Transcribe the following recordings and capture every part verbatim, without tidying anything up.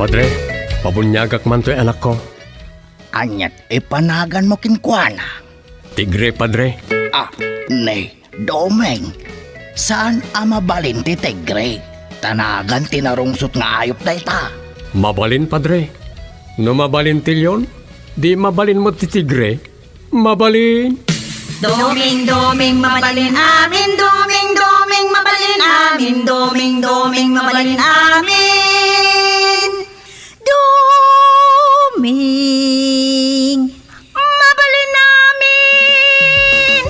Padre, pabuniagak man toy anakko. Aniat ipanaganmo kenkuana? Tigre, Padre. Ah, ni Doming, saan a mabalin ti tigre? Ta nagan ti narungsot nga ayup dayta. Mabalin, Padre. No mabalin ti leon, di mabalin met ti tigre. Mabalin. Doming, Doming, mabalin amin. Doming, Doming, mabalin amin. Doming, Doming, mabalin amin. Doming, mabalin amin.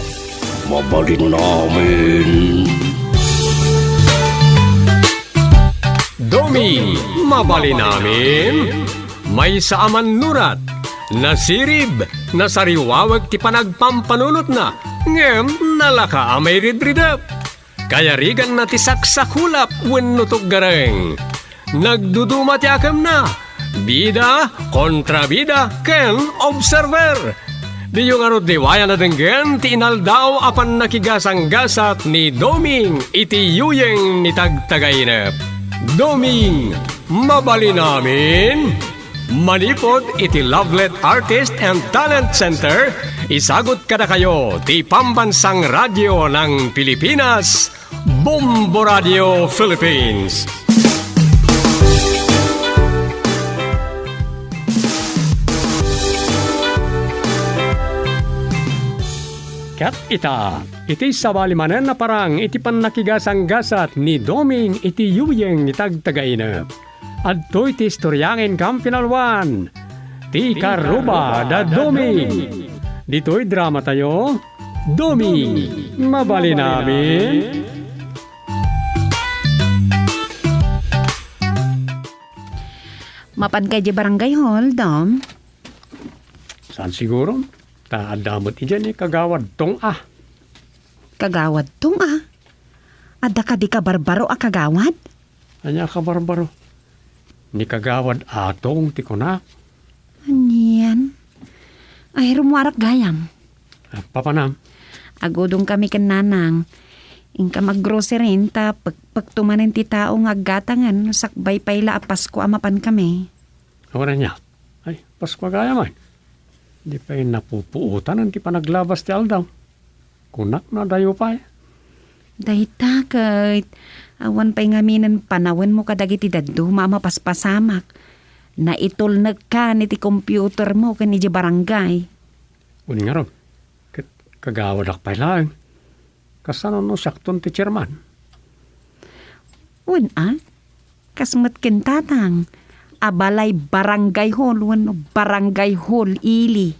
Mabalin amin. Doming, mabalin amin. Maysa a mannurat, nasirib, nasariwawek ti panagpampanunotna, ngem nalaka a mairidridep. Kayariganna ti saksakulap wenno tuggareng. Nagduduma ti akemna, bida, kontrabida, ken observer. Diyo ngarud liwayan a denggen ti inaldaw a pannakigasanggasat ni Doming iti yuyeng ni Tagtagainep. Doming, mabalin amin? Manipud iti Lovelet Artist and Talent Center, isagut kadakayo ti Pambansang Radyo ng Pilipinas, Bombo Radio Philippines. Ket ita, iti sabali manen a parang iti pannakigasanggasat ni Doming iti yuyeng ni Tagtagainep. Adtoy ti istorya nga inkam pinalwan, ti Karuba da Doming. Ditoy dramatayo, Doming, mabalin amin? Mapanka idiay barangay hall, Dom? Saan siguro? Ta adda met idiay ni Kagawad Tong a. Kagawad Tong a? Adda kadi kabarbaro a kagawad? Ania a kabarbaro? Ni Kagawad Atong ti kunak. Anian? Ay, rummuarak gayam. Ah, papanam? Agudongkami ken nanang. Inka mag-grocery ta pekpekto manen ti tao nga aggatangen no sakbay pay la a Pasko a mapankami. Awan ania? Ay, Pasko gayam. Di pay napupuotan ti panaglabas ti aldaw. Kunak no adayo pay. Dayta ket, awan pay ngamin panawenmo kadagiti dadduma a mapaspasamak. Naitulnekkan iti computermo ken idiay barangay. Wen ngarud, ket kagawadak pay laeng. Kasano no siakton ti chairman? Wen a, kas met ken tatang, a balay barangay hall wenno barangay hall ili.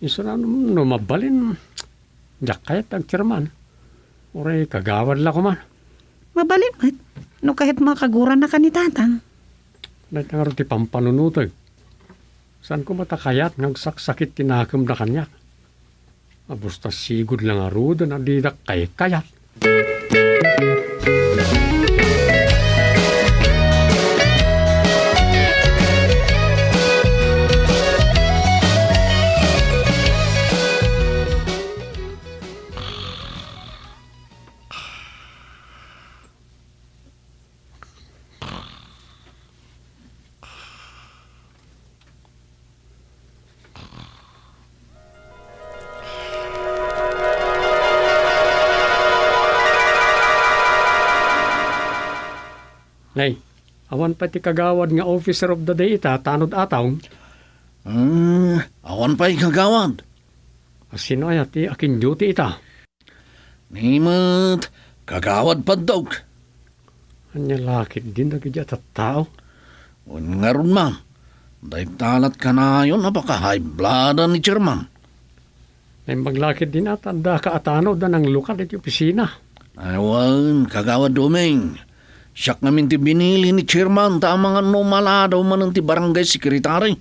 Isu no, no mabalin, diak kayat ti agchairman. Uray kagawad la koma. Mabalin met, no kayat makagurana ken ni tatang. Dayta ngarud ti pampanunotek. Saan koma ta kayat nga agsaksakit ti nakemda kaniak. Abus ta sigud la ngaruden a didak kaykayat. Nay, awan pay ti kagawad nga officer of the day ita, tanod ataw? Hmm, awan pay kagawad. A, sino aya ti akin duty ita? Ni met, Kagawad Padtok. Ania la ketdin dagiti a tattao? Wen ngarud, ma'am, dayta lat kanayon a paka-high blood ni Chairman. Naimbag la ketdin a ta addaka a tanod a nanglukad iti opisina. Ay, wen, Kagawad Doming. Siak ngamin ti binili ni Chairman ta amangan no maladaw manen ti barangay secretary.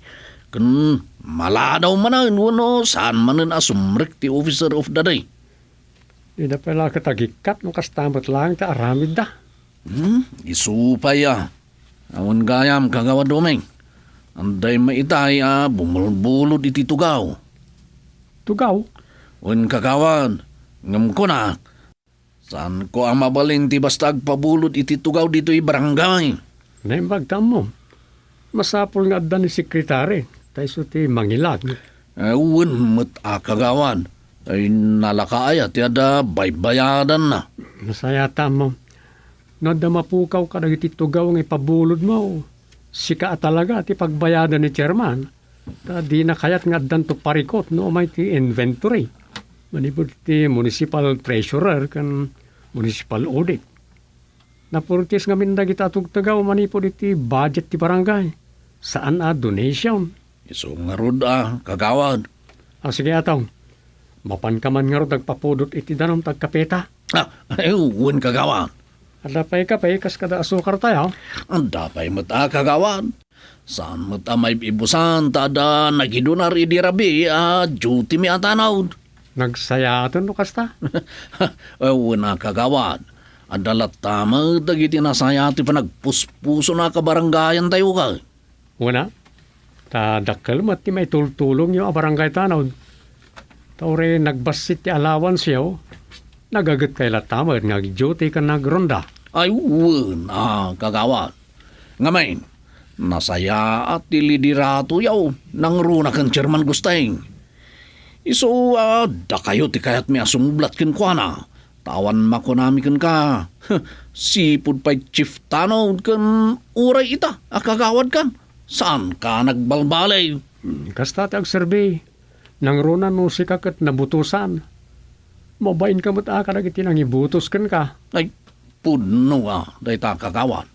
Ken maladaw manen wenno saan manen a sumrek ti officer of the day. Dida pay la ket agikkat no kasta met laeng ti aramidda. Hmm, isu pay a. Awan gayam, Kagawad Doming. Adda met itay a bumulbulod iti tugaw. Tugaw? Wen, Kagawad, ngem kunak, saanko a mabalin ti basta agpabulod iti tugaw ditoy barangay. Naimbag ta ammom. Masapul nga adda ni sekretary, ta isu ti mangilag. Eh, wen met a kagawad. Ay, nalaka aya ti adda baybayadanna. Nasayatam. No adda mapukaw kadagiti tugaw nga ipabulodmo, sika a talaga ti pagbayadan ni chairman. Ta dina kayat nga addanto parikut no umay ti inventory manipud ti municipal treasurer ken municipal audit. Napurtis ngamin dagita a tugtugaw manipud iti budget ti barangay. Saan a donation. Isu ngarud a, kagawad. Ah, sige, Ataw. Mapanka man ngarud agpapudot iti danum ta agkapeta? Ah, ay, wen, kagawad. Adda pay kape kas kada asukar tayo? Adda pay met a, kagawad. Saan met a maib-ibusan ta adda nagidunar idi rabii a duty mi a tanod. Nagsayaten no kasta? Eh, wen a, kagawad. Adda latta met dagiti nasaya ti panagpuspusona a kabarangayan tayo kay. Wen a, ta dakkel met ti maitultulongyo a barangay tanod. Ta uray nagbassit ti allowance-yo, nagagetkay latta met nga agduty ken nagronda. Ay, wen a, kagawad. Ngamin, nasayaat ti lideratoyo, nangruna ken Chairman Gusting. Isu a dakayo ti kayatmi a sumublat kenkuana, ta awan makunami kenka, sipud pay chief tanod ken uray ita a kagawadkan, saanka nagbalbaliw. Hmm, kasta ti agserbi. Nangruna no sika ket nabutosan. Mabainka met a kadagiti nangibutos kenka. Ay, pudno a dayta, kagawad.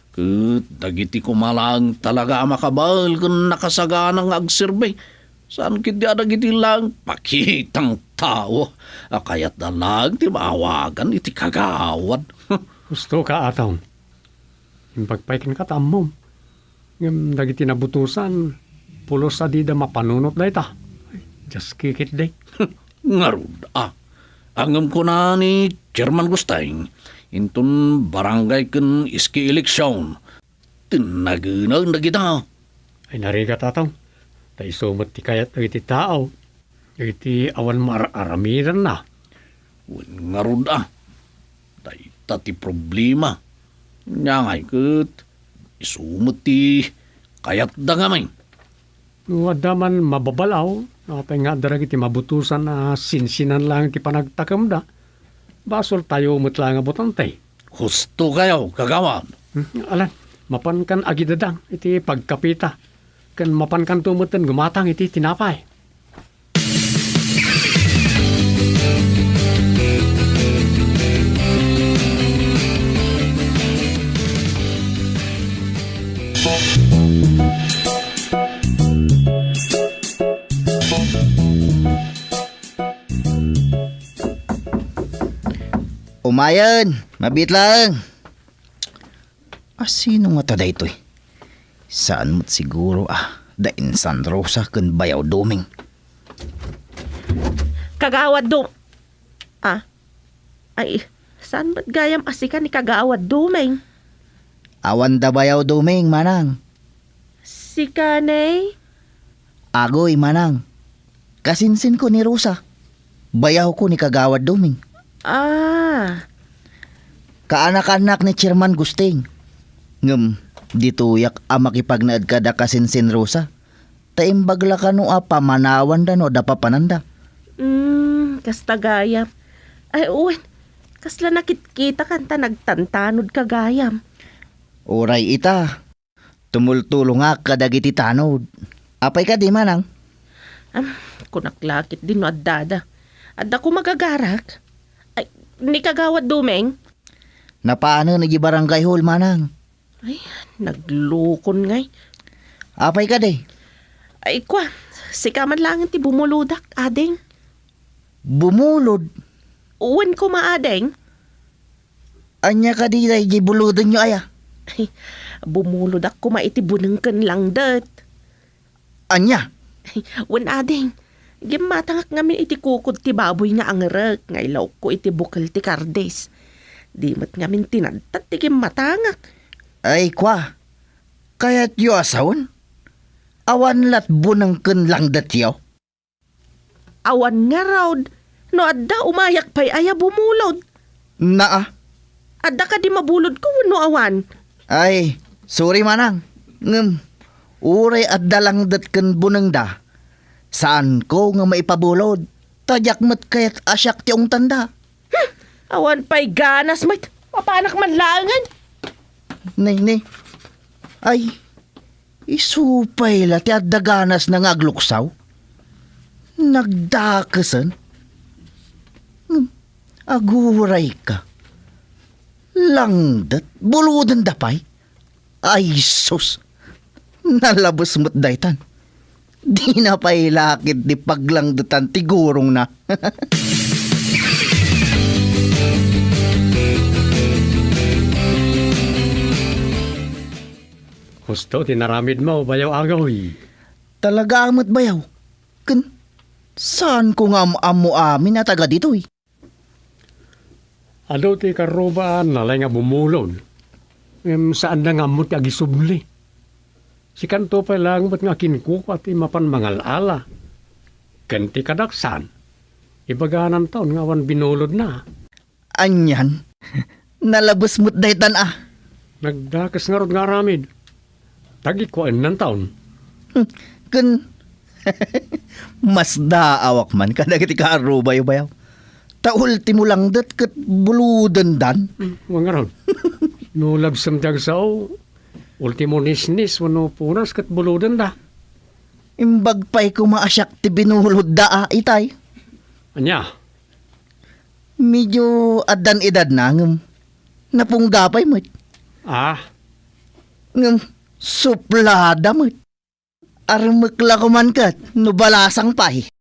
Ket dagiti koma laeng talaga a makabael ken nakasagana nga agserbi. Saan ketdi a dagiti laeng pakitang tao a kayatda laeng ti maawagan iti kagawad. Husto ka, Ataw. Imbag pay kenka ta ammom. Ngem dagiti nabutosan, pulos a dida mapanunot dayta. Ay, diaskikit di. Ngarud a. Ngem kuna ni Chairman Gusting, inton barangay ken iski eleksyon, tennagenen dagita. Ay, narigat, Ataw. Ta isu met ti kayat dagiti tao iti awan maar-aramidanna. Wen ngarud a. Dayta ti problema. Ania ngay ket isu met ti kayatda ngamin. No adda man mababalaw, no apay nga adda dagiti mabutosan a sinsinan laeng ti panagtakemda, basoltayo met laeng a butante. Husto kayo, kagawad. Hmm, ala, mapankan agidadang iti pagkapita, ken mapankanto metten gumatang iti tinapay. Umayen, mabiit laeng. A, sino ngata daytoy? Saan met siguro a da insan Rosa ken Bayaw Doming. Kagawad Dom-, ah, ay, saan met gayam a sika ni Kagawad Doming? Awan da Bayaw Doming, manang. Sika ne? Agoy, manang. Kasinsinko ni Rosa. Bayawko ni Kagawad Doming. Ah. Kaanakannak ni Chairman Gusting. Ngem, ditoyak a makipagnaed kada kasinsin Rosa. Ta imbag la kano a pamanawanda no adda papananda. Hmm, kasta gayam. Ay, wen, kasla nakitkitakan ta nagtantanodka gayam. Uray ita. Tumultulongak kadagiti tanod. Apay kadi, manang? Am, kunak la ketdi no addada. Adda koma gagarak? Ay, ni Kagawad Doming? Napanen iti barangay hall, manang. Ay, naglukon ngay. Apay kadi? Ay, kwa, sika man laeng ti bumulodak, ading. Bumulod? Wen koma, ading. Ania kadi daydi bulodenyo aya? Bumulodak koma iti buneng ken langdet. Ania? Wen, ading. Gimmatangak ngamin iti kukod ti baboy nga angerek nga ilawko iti bukel ti kardis. Di met ngamin tinadtad ti gimmatangak. Ay, kwa. Kayatyo a sawen? Awan lat buneng ken langdetyo? Awan ngarud. No adda, umayak pay aya bumulod. Naa. Adda kadi mabulodko wenno awan? Ay, sorry manang. Ngem, Uray adda langdet ken bunengda, saanko nga maipabulod, ta diak met kayat a siak ti ungtanda. Hmm, awan pay ganas met. Mapanak man laengen. Nay, nay. Ay, isu pay la ti adda ganasna nga agluksaw. Nagdakesen. Hmm, aguray ka. Langdet, bulodenda pay. Ay, sus! Nalabes met daytan. Dina pay lakit ti paglangdetan ti gurongna. Husto ti naramidmo, Bayaw Agaw. Talaga met, Bayaw. Ken, saanko nga am-ammo amin a taga ditoy? Adu ti karrubaan, nalay nga bumulod. Ngem saanda nga ammo ti agisubli. Sikanto pay laeng met nga kinkuko ti mapan mangal-ala. Ken ti kadaksan, ibagananton nga awan binulodna. Anian, nalabes met daytan a. Nagdakes ngarud nga aramid. Tagikuaennanton. Hmm, ken masdaawak man kadagiti kaarrubayo, Bayaw. Ta ultimo langdet ket buludendan. Hmm, wen ngarud. No labsem ti agsao, ultimo nisnis wenno punas ket bulodenda. Imbag pay koma a siak ti binulodda a itay. Ania? Medio addan edadna ngem napungga pay met. Ah? Ngem suplada met. Armek la koman ket no balasang pay.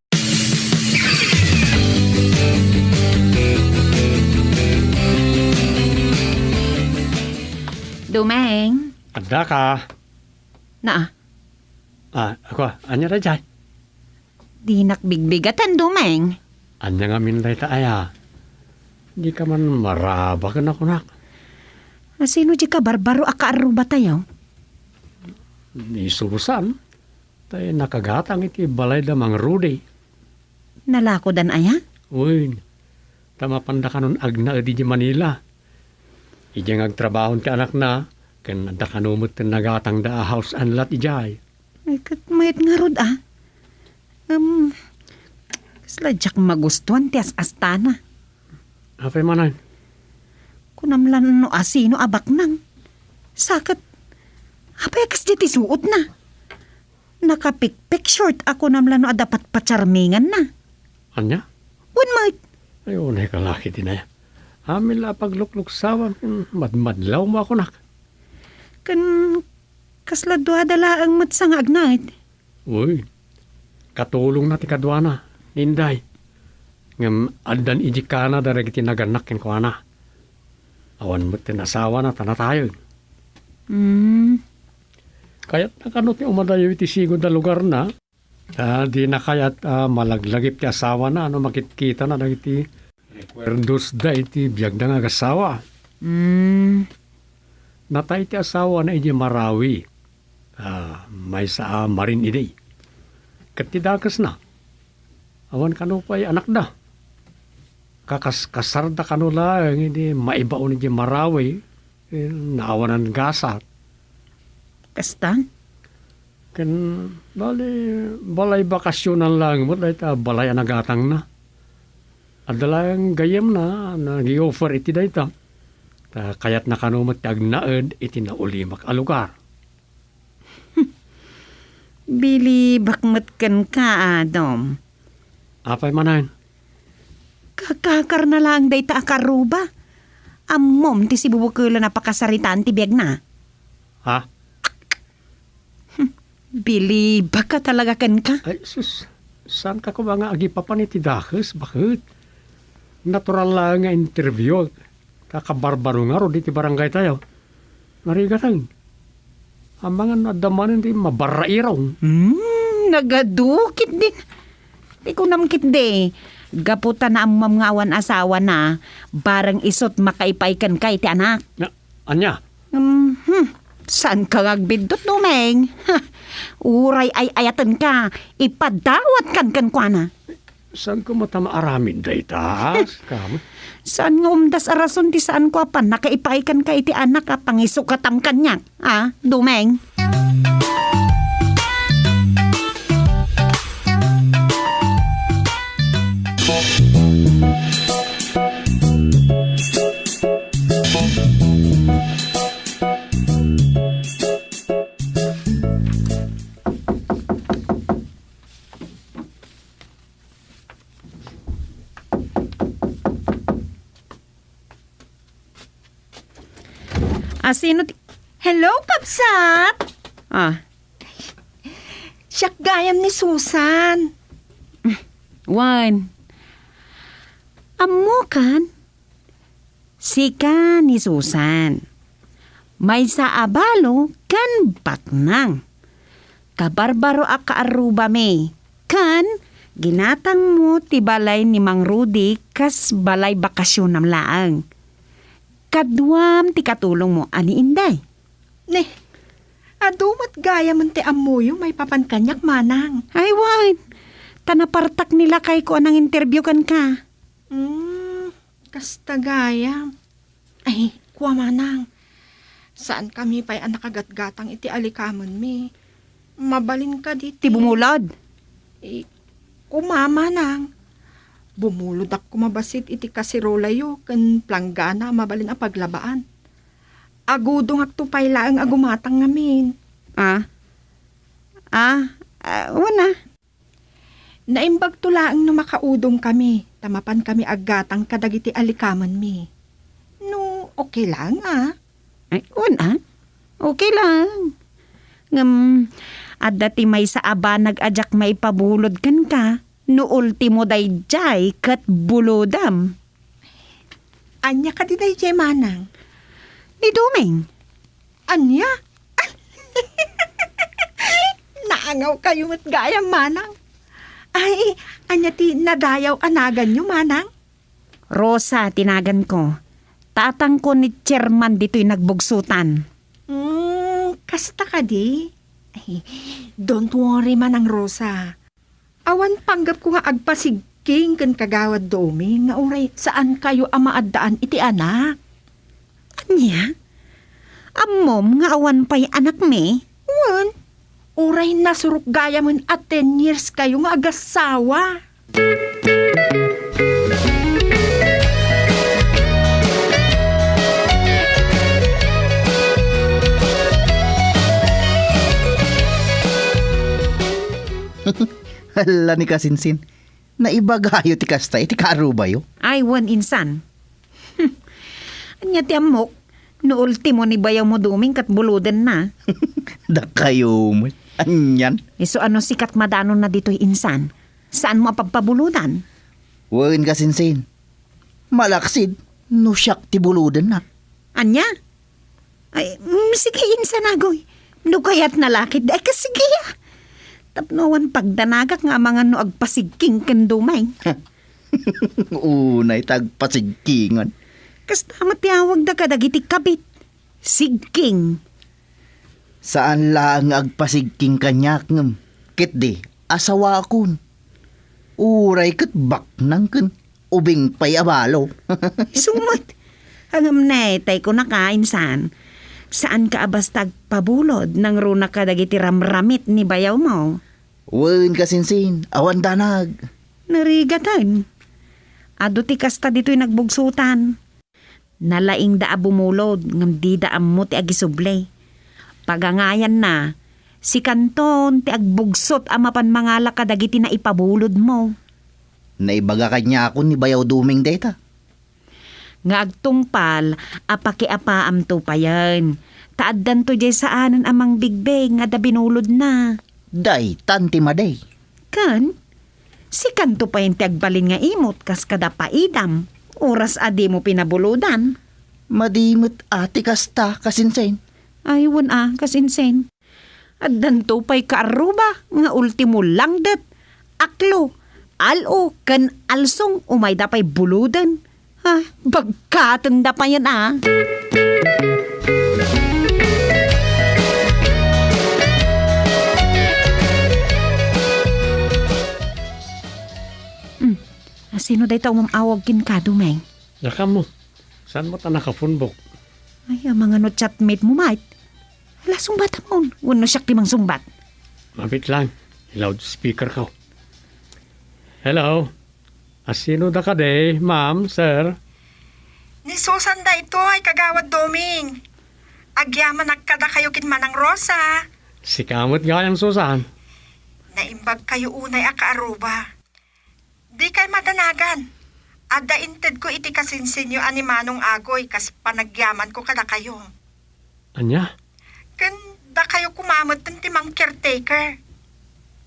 Dumeng. Adda ka. Naa. Ah, ako, ania daydiay? Dinak bigbigatan, Dumeng. Ania ngamin dayta aya? Dika man maraba ken nakunak. Asino di kabarbaro a kaarrubatayo? Ni Susan, tay nakagatang iti balayda Mang Rudy. Nalakodan aya? Wen, ta mapanda kanon agnaed idiay Manila. Idiay nga agtrabaho ti anakna, ken adda kano met ti nagatangda a house and lot idiay. Ay, ket mayat ngarud, a. Em, kasla diak magustuan ti as-astana. Apay manen? Kunam la no asino a baknang. Sa ket, apay a kasdiay ti suotna? Nakapikpik short a kunam la no adda patpatsarminganna. Ania? Wen met. Ay, unay ka laki ti naya. Amin la a paglukluksawan, hmm, madmadlaw mo a kunak. Ken kasla duada laeng met sa nga agnaed. Uy, katulongna ti kaduana, ni Inday. Ngem addan idiay Canada dagiti naganak kenkuana. Awan met ti nasawana ta natayen. Hmm. Kayatna kano ti umadayo iti sigud a lugarna? Ta dina kayat a malaglagip ti asawana no makitkitana dagiti rekuerdosda iti biagda nga agassawa. Mm. Natay ti asawana idiay Marawi. Ah, maysa a marin idi. Ket ti dakesna, awan kano pay anakda. Kakaskasarda kano laeng idi maibaon idiay Marawi, eh, naawanan gasat. Kasta? Ken, bali, balay bakasionan laeng met dayta balay a nagatangna. Adda laeng gayyemna a nag-i-offer iti dayta. Ta kayatna kano met ti agnaed iti naulimak a lugar. Bilibak met kenka, Adom. Apay manen? Kakakarna laeng dayta a karruba. Ammom ti sibubukelan a pakasaritaan ti biagna. Ha? Hmm, bilibak a talaga kenka. Ay, sus, saanka koma nga agipapan iti dakes, baket? Natural laeng nga interview, kakabarbaro ngarud iti barangay tayo. Narigaten. Amangan no adda manen ti mabarrairong. Hmm, nagadukit din. Ti kunam ketdi, gapu ta naammam nga awan asawana, barang isut makaipaay kenka iti anak. Na, ania? Mhm. Saanka nga agbiddut, Dumeng? Ha, uray ay-ayatenka, ipadawatkan kenkuana. Saanko met a maaramid dayta? Kam? Saan nga umdas a rason ti saanko a pannakaipaay kenka iti anak a pangisukatam kaniak, a, Dumeng? Asino ti— Hello, kabsat! Ah. Siak gayam ni Susan. Wen. Ammokan? Sika ni Susan. Maysa a balo ken baknang. Kabarbaro a kaarrubami, ken ginatangmo ti balay ni Mang Rudy kas balay bakasionam laeng. Kaduam ti katulongmo a ni Inday. Ne, adu met gayamen ti ammoyo maipapan kaniak, manang. Ay, wen. Ta napartak ni lakayko a nang-interview kenka. Hmm, kasta gayam. Ay, kua, manang. Saankami pay a nakagatgatang iti alikamenmi. Mabalin kadi ti— Ti bumulod? Eh, kua, manang. Bumulodak koma bassit iti kaserolayo ken planggana a mabalin a paglabaan. Agudongakto pay laeng a gumatang ngamin. Ah? Ah, ah, wen a. Naimbagto laeng no makaudongkami, ta mapankami aggatang kadagiti alikamenmi. No, okay laeng a? Ay, wen a. Okay lang. Ngem, adda ti maysa a banag a diak maipabulod kenka, no ultimo daydiay ket bulodem. Ania kadi daydiay, manang? Ni Doming. Ania? Naangawkayo met gayam, manang. Ay, ania ti nadayaw a naganyo, manang? Rosa ti naganko. Tatangko ni chairman ditoy nagbugsotan. Hmm, kasta kadi? Ay, don't worry, manang Rosa. Awan panggepko nga agpasigking ken kagawad Doming nga uray saankayo a maaddaan iti anak. Ania? Ammom nga awan pay anakmi? Wen, uray nasurok gayamen a ten years kayo nga agassawa. Hala ni Kasinsin, naibagayo ti kasta iti kaarrubayo? Ay, wen, insan. Ania ti ammok, no ultimo ni bayawmo Doming ket bulodenna. Dakayo met. Anian? Isu a no sika ti madanonna ditoy, insan, saanmo a pagpabulodan? Wen, Kasinsin. Malaksid no siak ti bulodenna. Ania? Ay, mm, sige, insan, agoy. No kayatna la ketdi, ay, kas sige, a. Tapno awan pagdanagak nga amangan no agpasigking ken Doming. Unay ta agpasigkingan. Kasta met ti awagda kadagiti kabit. Sigking. Saan laeng nga agpasigking kaniak ngem ketdi, asawakon. Uray ket baknang ken ubing pay a balo. Isu met. Ngem ne, tay kunaka, insan, saanka a basta agpabulod nangruna kadagiti ramramit ni bayawmo? Wen, Kasinsin, awan danag. Narigaten. Adu ti kasta ditoy nagbugsotan. Nalaingda a bumulod ngem dida ammo ti agisubli. Pagangayanna, sikanton ti agbugsot a mapan mangala kadagiti naipabulodmo. Naibaga kaniakon ni Bayaw Doming dayta. Nga agtungpal a pakiapaamto payen, ta addanto diay saanen a mangbigbig nga adda binulodna. Daytan ti madi. Ken, sikanto payen ti agbalin nga imot kas kada paidam, uras a dimo pinabulodan. Madi met a ti kasta, Kasinsin. Ay, wen a, Kasinsin. Addanto pay kaarruba nga ultimo langdet, aklo, al-o, ken alsong umayda pay buloden. Ah, bagkatenda payen a. Hmm. Asino dayta umam-awag kenka, Doming? Diak ammo. Saan met a nakapunbok? Ay, amangan no chatmate mo, Mike. Ala, sungbatamon. Wenno siak ti mangsungbat. Mabit lang. I-loudspeaker ko. Hello? Asino da kadi, ma'am, sir? Ni Susan daytoy, Kagawad Doming. Agyamanak kadakayo ken Manang Rosa. Sika met gayam, Susan. Naimbag kayo unay a kaaruba. Dikay madanagan. Adda intedko iti kasinsinyo a ni Manong Agoy kas panagyamanko kadakayo. Ania? Ken dakayo koma metten ti mang-caretaker.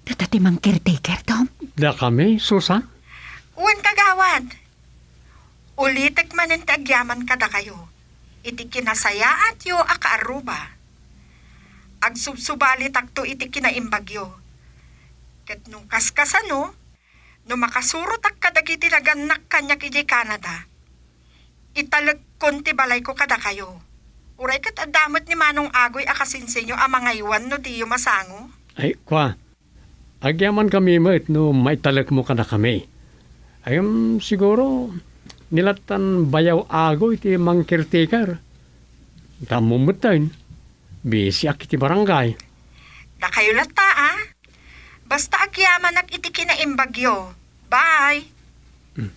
Data ti mang-caretaker, Dom? Dakami, Susan? Wen, kagawad. Ulitek manen ti agyaman kadakayo iti kinasayaatyo a kaarruba. Agsubsubalitakto iti kinaimbagyo. Ket no kaskasano, no makasurotak kadagiti nagannak kaniak idiay Canada, italekkon ti balayko kadakayo. Uray ket adda met ni Manong Agoy a kasinsinyo a mangaywan no diyo masango. Ay, kua, agyamankami met no maitalekmo kadakami. Ay, em, siguro, ni lattan bayaw Agoy ti mang-caretaker. Ta ammom metten, bisiak iti barangay. Dakayo latta, a? Basta agyamanak iti kinaimbagyo. Bye! Hmm.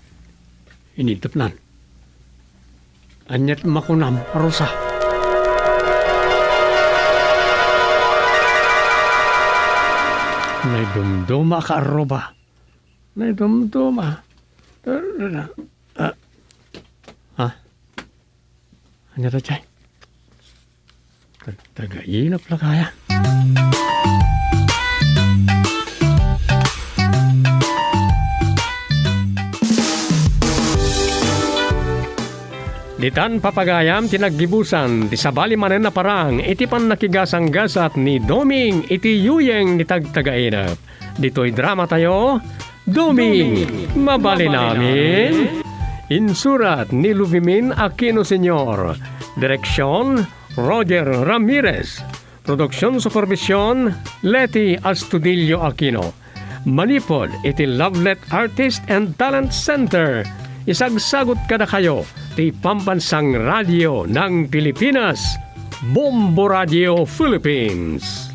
Inidtepnan. Aniat makunam, Rosa? Naidumduma a kaarruba. Naidumduma. Ah. Ha? Ania daytoy? Tag-, taga-inap la kaya? Ditan papagayam ti naggibusan ti sabali manen a parang iti pannakigasanggasat ni Doming iti yuyeng ni tagtagainep. Ditoy dramatayo, Doming, mabalin amin. Insurat ni Lubimin Aquino Senior. Direksyon, Roger Ramirez. Produksion supervision, Leti Astudillo Aquino. Manipud iti Lovelet Artist and Talent Center, isagsagut kadakayo ti Pambansang Radio ng Pilipinas, Bombo Radio Philippines.